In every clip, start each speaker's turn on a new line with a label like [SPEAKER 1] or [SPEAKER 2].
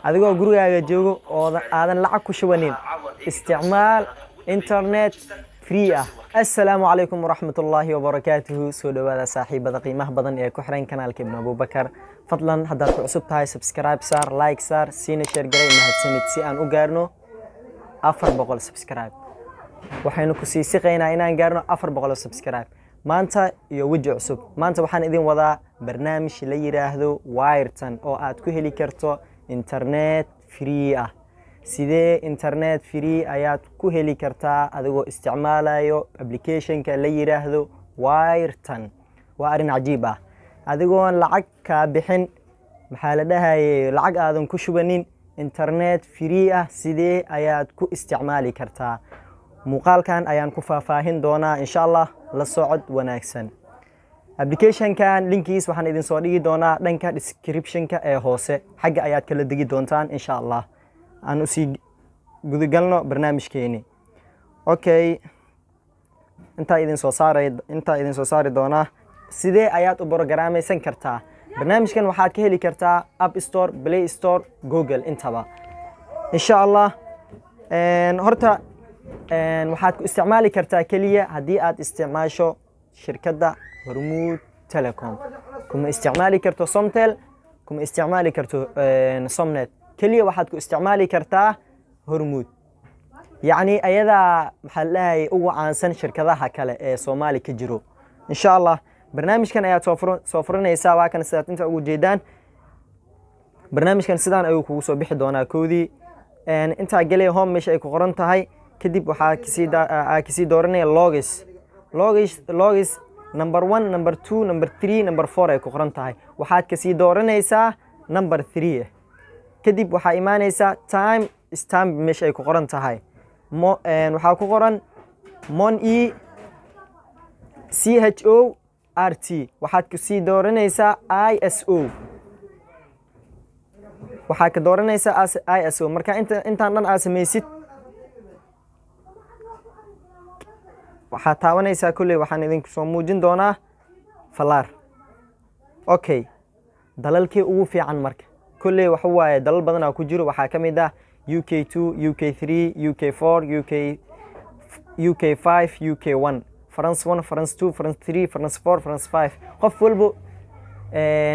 [SPEAKER 1] Adigoo gurigaaga joogo oo aadan lacag ku shubanin, isticmaal internet free ah. Assalaamu calaykum waraxmatullaahi wabarakaatuhu. Soo dhowaada saaxiibada qiimaha badan ee ku xiran kanaalka Ibn Abubakar. Fadlan, haddaad ku cusub tahay, subscribe saar, like saar, siina share garay. Mahadsanid. Si aan u gaarno 400 subscribe, waxaynu ku sii siqaynaa inaan gaarno 400 oo subscribe. Maanta iyo weji cusub. Maanta waxaan idin wadaa barnaamij la yiraahdo Wiretan oo aad ku heli karto internet free ah. Sidee internet free ayaad ku heli kartaa adigoo isticmaalayo applicationka la yiraahdo Wiretan? Waa arrin cajiib ah. Adigoon lacag kaa bixin, maxaa la dhahayay, lacag aadan ku shubanin, internet free ah sidee ayaad ku isticmaali kartaa? Muuqaalkan ayaan ku faahfaahin doonaa, insha Allah. La socod wanaagsan. Applicationkan linkiis waxaan idin soo dhigi doonaa dhanka descriptionka ee hoose, xagga ayaad kala degi doontaan, insha Allah. Aan usii gudagalno barnaamijkeeni. Okay, intaa idin soo saari doonaa. Sidee ayaad u borogaraameysan kartaa barnaamijkan? Waxaad ka heli kartaa App Store, Play Store, Google intaba, insha Allah. Horta waxaad ku isticmaali kartaa keliya haddii aad isticmaasho shirkadda Hormuud Telecom. Kuma isticmaali karto Somtel, kuma isticmaali karto Somnet. Keliya waxaad ku isticmaali kartaa Hormuud. Yacni ayadaa, maxaa la dhahayay, ugu caansan shirkadaha kale ee Soomaali ka jiro, insha Allah. Barnaamijkan ayaad soo furanaysaa. Waa kan, sidaad inta ugu jeedaan. Barnaamijkan sidaan ayuu kugu soo bixi doonaa. Koodii intaa gelay home meesha ay ku qoran tahay. Kadib waxaa kasii dooranaya logos, number one, number two, number three, number four ay ku qoran tahay. Waxaad kasii dooranaysaa number three. Kadib waxaa imaanaysaa time stamp meesha ay ku qoran tahay. Waxaa ku qoran mon e c h o r t. Waxaad kasii dooranaysaa ISO. Waxaa ka dooranaysaa ISO. Marka intaan dhan aad samaysid, waxaad taabanaysaa. Kolley waxaan idinku soo muujin doonaa falaar. Okay, dalalkii ugu fiican marka kolley waxa waaye dalal badanaa ku jiro. Waxaa ka mid ah UK 2, UK 3, UK 4, UK 5, UK 1, France 1, France 2, France 3, France 4, France 5. Qof walbo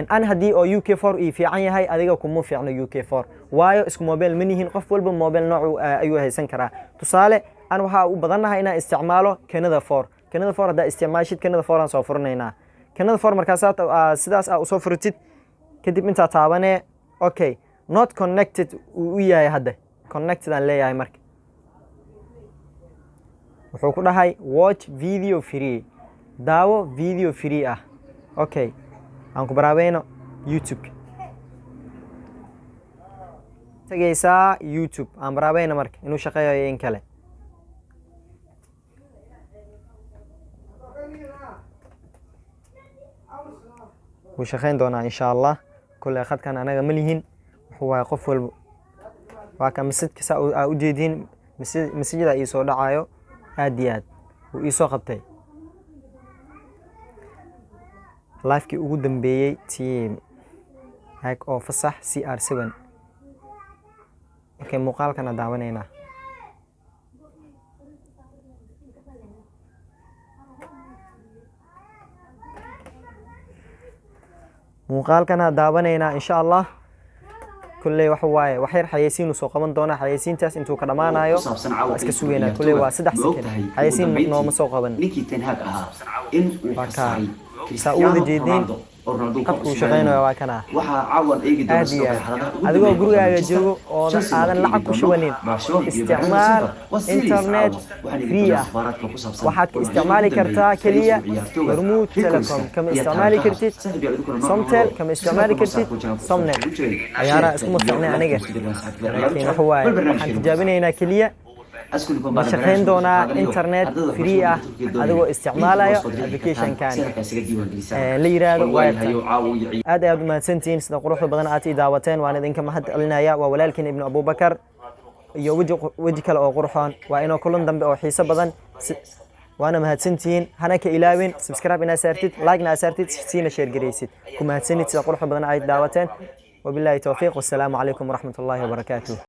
[SPEAKER 1] an haddii oo UK 4 ii fiican yahay, adiga kuma fiicno UK 4, waayo isku mobile ma nihin. Qof walba mobile nooc ayuu haysan karaa. Tusaale, an waxaa u badannahay inaan isticmaalo Canada 4. Canada 4 haddaa isticmaashid, Canada 4 aan soo furanaynaa. Canada 4 markaasaad sidaas aa usoo furitid, kadib intaa taabanee. Okay, not connected uu u yahay. Hadda connected aan leeyahay. Marka wuxuu ku dhahay "Watch video free", daawo video free ah. Okay, aan ku baraabeyno YouTube. Tagaysaa YouTube, aan baraabeyno marka inuu shaqeeyo iyo in kale. Wuu shaqeyn doonaa, insha Allah. Kolley khadkan anaga ma lihin, wuxuu waaye qof walba. Waa ka messageka saa aa ujeediin, messageda ii soo dhacayo. Aad iyo aad wuu ii soo qabtay livekii ugu dambeeyey team hag oo fasax CR 7. Okay, muuqaalkana daawanaynaa. Muuqaalkana daawanaynaa, insha Allah. Kolley waxa waaye wax yar xayeysiin soo qaban doonaa. Xayeysiintaas intuu ka dhammaanayo waa iska sugaynaa. Kolley waa 3 second, xayeysiin nooma soo qaban.
[SPEAKER 2] Ninkii Ten Hag ahaa in uu
[SPEAKER 1] Waa kaa.
[SPEAKER 2] fasaxay
[SPEAKER 1] Saa u wada
[SPEAKER 2] Cristiano
[SPEAKER 1] jeediin,
[SPEAKER 2] Ronaldo oo Ronaldo
[SPEAKER 1] qadku uu shaqeynayo waa kana.
[SPEAKER 2] Waxaa caawan eegi doona
[SPEAKER 1] Aad
[SPEAKER 2] sidoo
[SPEAKER 1] iyo
[SPEAKER 2] kale
[SPEAKER 1] aad
[SPEAKER 2] xaaladaha ugu
[SPEAKER 1] adigoo
[SPEAKER 2] dambeeya
[SPEAKER 1] gurigaaga
[SPEAKER 2] Manchester.
[SPEAKER 1] joogo oo
[SPEAKER 2] Chelsea
[SPEAKER 1] aadan
[SPEAKER 2] waan
[SPEAKER 1] lacag
[SPEAKER 2] eegi
[SPEAKER 1] ku
[SPEAKER 2] doono.
[SPEAKER 1] shubanin,
[SPEAKER 2] Barcelona iyo Bernardo
[SPEAKER 1] isticmaal
[SPEAKER 2] Silva waa series
[SPEAKER 1] internet
[SPEAKER 2] caawa. Waxaan eegi
[SPEAKER 1] free
[SPEAKER 2] doonaa
[SPEAKER 1] ah.
[SPEAKER 2] akhbaaraadka ku saabsan
[SPEAKER 1] Waxaad ka
[SPEAKER 2] wararkii
[SPEAKER 1] isticmaali
[SPEAKER 2] ugu dambeeyay
[SPEAKER 1] kartaa
[SPEAKER 2] ee
[SPEAKER 1] keliya
[SPEAKER 2] ciyaartooyga,
[SPEAKER 1] Hormuud
[SPEAKER 2] records-ka
[SPEAKER 1] Telecom. Kama
[SPEAKER 2] iyo
[SPEAKER 1] isticmaali
[SPEAKER 2] taariikhaha.
[SPEAKER 1] kartid
[SPEAKER 2] Saaxiib yaal, idinkuna noo
[SPEAKER 1] Somtel,
[SPEAKER 2] noqdo.
[SPEAKER 1] kama isticmaali
[SPEAKER 2] Subscribe
[SPEAKER 1] kartid
[SPEAKER 2] ku channel ku
[SPEAKER 1] Somnet.
[SPEAKER 2] subscribe jiray.
[SPEAKER 1] Ciyaaraha iskuma
[SPEAKER 2] Share-ka
[SPEAKER 1] fiicnay
[SPEAKER 2] iyo
[SPEAKER 1] aniga,
[SPEAKER 2] like-ka isku diraan saaxiibada.
[SPEAKER 1] laakiin waxa waaye
[SPEAKER 2] Bal
[SPEAKER 1] waxaan
[SPEAKER 2] barnaamijkeena
[SPEAKER 1] tijaabinaynaa keliya ma shaqayn doonaa internet free ah adigoo isticmaalayo applicationkan la yiraahdo Wiretan. Aad ayaad u mahadsantihiin sida quruxda badan aad ii daawateen. Waan idinka mahad celinaya. Waa walaalkiin Ibnu Abubakar iyo weji kale oo qurxoon. Waa inoo kulan dambe oo xiiso badan. Waana mahadsantihiin. Hana ka ilaawin subscribe inaad saartid, like-na aad saartid, siina share garaysid. Ku mahadsanid sida quruxda badan aad daawateen. Wabillahi towfiiq, wassalaamu calaykum waraxmat ullahi wabarakaatuh.